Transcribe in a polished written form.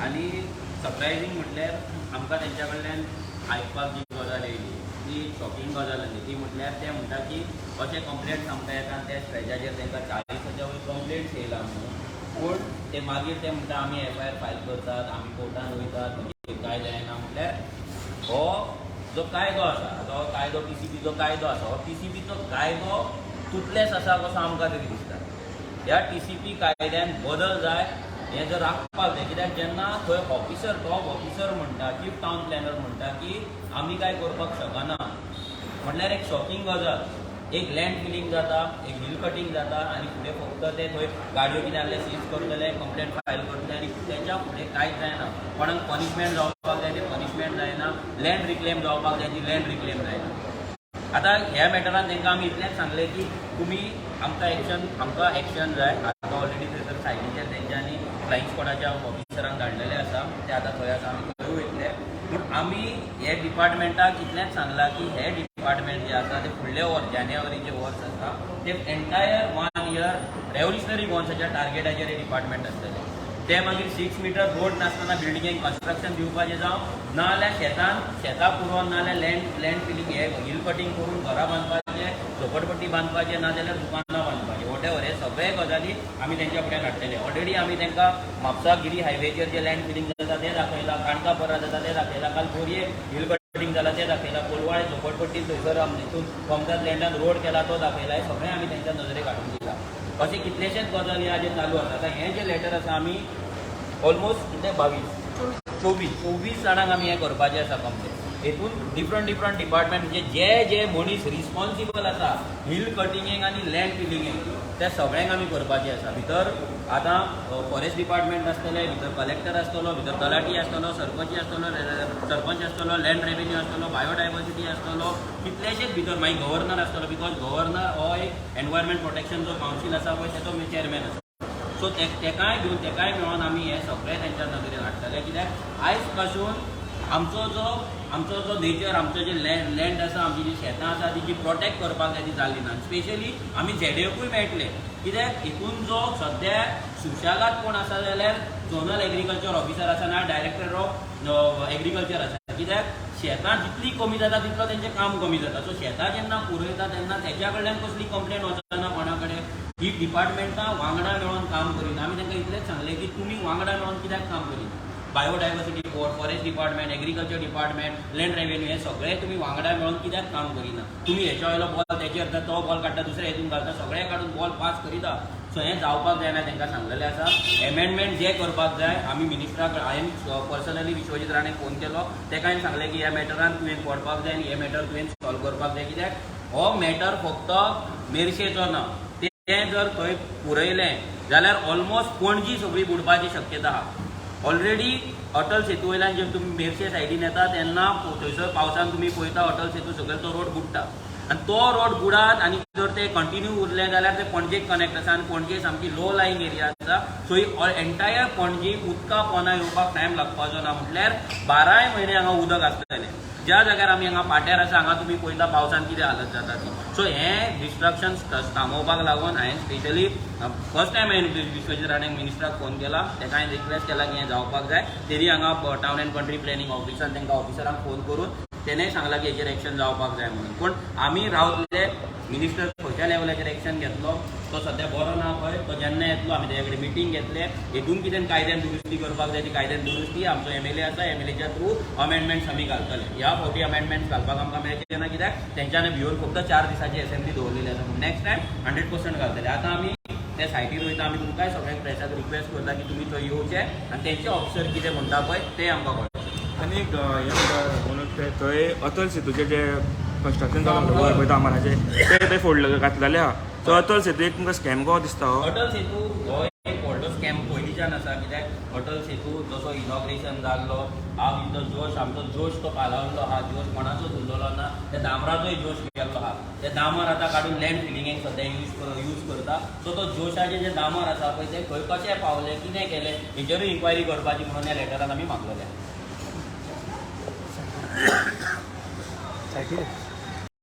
आनी सरप्रायझींग म्हटल्यार आमकां तेंच्या कडल्यान आयकपाक जी गजाल येयली ती शॉकिंग गजाल आसली. ती म्हटल्यार ते म्हणटा की अशे कंप्लेंट्स आमकां येता आनी त्या स्ट्रेचाचेर तांकां 40च्या वयर कंप्लेंट्स येयला म्हणून. पूण ते मागीर ते म्हणटा आमी एफआयआर फायल करतात, आमी कोर्टान वयतात, मागीर कांय जायना. म्हटल्यार हो जो कायदो आसा, आतां हो कायदो टीसीपीचो कायदो आसा, हो टीसीपीचो कायदो तुतलेस आसा कसो आमकां तरी दिसता. ह्या टीसीपी कायद्यान बदल जाय, हें जर राखपाक जाय. कित्याक जेन्ना थंय ऑफिसर, टॉप ऑफिसर म्हणटा, चीफ टावन प्लॅनर म्हणटा की आमी कांय करपाक शकना, म्हटल्यार एक शॉकिंग गजाल. एक लँड फिलींग जाता, एक हिल कटींग जाता आनी फुडें फक्त ते थंय गाडयो कितें आहले सीज करतले, कंप्लेंट फायल करतले आनी तेच्या फुडें कांयच जायना. कोणाक पनिशमेंट जावपाक जाय ते पनिशमेंट जायना, लँड रिक्लेम जावपाक जाय ती लँड रिक्लेम जायना. आतां ह्या मॅटरान तांकां आमी इतलेंच सांगलें की तुमी आमकां एक्शन, आमकां एक्शन जाय. आतां ऑलरेडी थंयसर सायटीचेर तेंच्यांनी फ्लायंग स्कॉडाच्या ऑफिसरांक धाडलेले आसा, ते आतां थंय आसा, आमी थंय वयतले. पूण आमी हे डिपार्टमेंटाक इतलेंच सांगलां की हे डिपार्टमेंट जे आसा ते फुडले वर्स जानेवारी जे वर्स आसा ते एंटायर 1 इयर रेव्होल्युशनरी गोन्साच्या टार्गेटाचेर हे डिपार्टमेंट आसतले. ते मागीर 6 मिटर रोड नासतना बिल्डिंगेक कन्स्ट्रक्शन दिवपाचें जावं, नाजाल्यार शेतान शेतां पुरोवन, नाजाल्यार लँड फिलींग हे हिल कटींग करून घरां बांदपाचें, झोपडपट्टी बांदपाचें, नाजाल्यार दुकानां बांदपाचें, वॉटेवर, हे सगळे गजाली आमी तेंच्या फुड्यान हाडटले. ऑलरेडी आमी तांकां म्हापसा गिरी हायवेचेर जे लँड फिलींग जाता तें दाखयलां, काणका पर्रा जाता तें दाखयलां, काल बोरये हिल कटींग जाला तें दाखयलां, कोलवाळे झोपडपट्टी थंयसर हितून कोमजात लँडान रोड केला तो दाखयला. हें सगळें आमी तेंच्या नजरेक हाडून दिलां. अशें कितलेशेच गजाली आहा जे चालू आसा. आतां हें जें लेटर आसा, आमी ऑलमोस्ट कितले 22 24 जाणांक आमी हें करपाचें आसा कंप्लेन. हेतून डिफरंट डिफरंट डिपार्टमेंट, म्हणजे जे जे मनीस रिस्पॉन्सिबल आसा हिल कटिंगेक आनी लँड फिलिंगेक, त्या सगळ्यांक आमी करपाचें आसा. भितर आतां फॉरेस्ट डिपार्टमेंट आसतलें, भितर कलेक्टर आसतलो, भितर तलाठी आसतलो, सरपंच आसतलो, सरपंच आसतलो, लँड रेवेन्यू आसतलो, बायोडायवर्सिटी आसतलो, कितलेशेच भितर मागीर गव्हर्नर आसतलो, because governor हो एक एनवायरमेंट प्रोटेक्शन जो कावन्सील आसा पळय तेचो चेअरमॅन आसा. सो तेकाय घेवन, तेकाय मेळोन आमी हें सगळें तेंच्या नदरेन हाडटले. कित्याक आयज पासून आमचो जो नेचर, आमचो जे लँड आसा, आमची जी शेतां आसा ती जी प्रोटेक्ट करपाक जाय ती जाली ना. स्पेशली आमी झेडएकूय मेळटले, कित्याक हितून जो सद्या सुशेगाद कोण आसा जाल्यार झोनल एग्रीकल्चर ऑफिसर आसा ना डायरेक्टर ऑफ एग्रीकल्चर आसा. कित्याक शेतां जितली कमी जाता तितलो तेंचें काम कमी जाता. सो शेतां जेन्ना पुरयता तेन्ना तेच्या कडल्यान कसली कंप्लेन वचना कोणा कडेन. ही डिपार्टमेंटां वांगडा मेळोन काम करिना. आमी तांकां इतलेंच सांगलें की तुमी वांगडा मेळोन कित्याक काम करिना? Biodiversity board, forest department, agriculture department, land revenue, हे सगळे तुमी वांगडा मेळोन कित्याक काम करिना? तुमी हेच्या वयलो बॉल तेचेर येता, तो बॉल काडटा, दुसऱ्या हितून घालता, सगळे काडून बॉल पास करिता. सो हें जावपाक जायना, तांकां सांगलेलें आसा. एमेंडमेंट जे करपाक जाय आमी मिनिस्टराक, हांवें पर्सनली विश्वजीत राणे फोन केलो, ताका हांवें सांगलें की ह्या मॅटरान तुवें पडपाक जाय आनी हे मॅटर तुवें सॉल्व करपाक जाय. कित्याक हो मॅटर फक्त मेरशेचो ना, तें जर थंय पुरयलें जाल्यार ऑलमोस्ट पणजी सगळी बुडपाची शक्यता आहा. ऑलरेडी अटल सेतू वयल्यान जेन्ना तुमी मेरशे सायडीन येता तेन्ना थंयसर पावसान तुमी पळयता अटल सेतू सकयल तो रोड बुडटा आनी तो रोड बुडात आनी जर ते कंटिन्यू उरले जाल्यार ते पणजेक कनेक्ट आसा आनी पणजे सामकी लो लाईंग एरिया आसा. सो ही एंटायर पणजी उदका पोंदा येवपाक टायम लागपाचो ना. म्हटल्यार बाराय म्हयने हांगा उदक आसतलें. ज्या जाग्यार आमी हांगा पाट्यार आसा, हांगा तुमी पळयता पावसान कितें हालत जाता ती. सो हें डिस्ट्रक्शन थांबोवपाक लागून हांवें स्पेशली फर्स्ट टायम हांवें विश्वजीत राणे मिनिस्टराक फोन केला. ताका हांवें रिक्वेस्ट केला की हें जावपाक जाय. तेरी हांगा टावन अँड कंट्री प्लॅनिंग ऑफिसान तांकां ऑफिसरांक फोन करून तेणें सांगलां की हेचेर एक्शन जावपाक जाय म्हणून. पूण आमी रावतले. मिनिस्टर खंयच्या लेवलाचेर एक्शन घेतलो तो सद्या बरो ना खंय. तो जेन्ना येतलो आमी तेज्या कडेन मिटींग घेतले. हेतून कितें कायद्यान दुरुस्ती करपाक जाय ती कायद्यान दुरुस्ती, आमचो एमएलए आसा, एमएलएच्या थ्रू अमेंडमेंट्स आमी घालतले. ह्या फावटी अमेंडमेंट्स घालपाक आमकां मेळचें ना, कित्याक तेंच्यानी भिवन फक्त 4 दिसांची असेंब्ली दवरलेली आसा. नेक्स्ट टायम 100% घालतले. आतां आमी त्या सायटीर वयता. आमी तुमकांय सगळ्यांक प्रेसाक रिक्वेस्ट करता की तुमी थंय येवचे आनी तेंचे ऑफिसर कितें म्हणटा पळय तें आमकां कळचें. आनी एक हें म्हणटा मनोज, ते थंय अटल सेतूचें जे कन्स्ट्रक्शन चालू आसा पळय दामनाचें, ते थंय फोडले घातलेले आहा. सो अटल सेतू एक तुमकां स्कॅम कसो दिसता हो? अटल सेतू हो एक व्हडलो स्कॅम पयलींच्यान आसा. कित्याक अटल सेतू जसो इनॉग्रेशन जाल्लो, हांव इन the जोश, आमचो जोश तो पालावल्लो आहा, जोश कोणाचोच उरलेलो ना. त्या दामराचोय जोश गेल्लो आहा. ते दामर आतां काडून लँड फिलिंगेक सद्या यूज करता. सो तो जोशाचे जे दामर आसा पळय ते खंय कशे पावले, कितें केलें, हेचेरूय इन्क्वायरी करपाची म्हणून ह्या लेटरान आमी मागलेलें. सायटीर.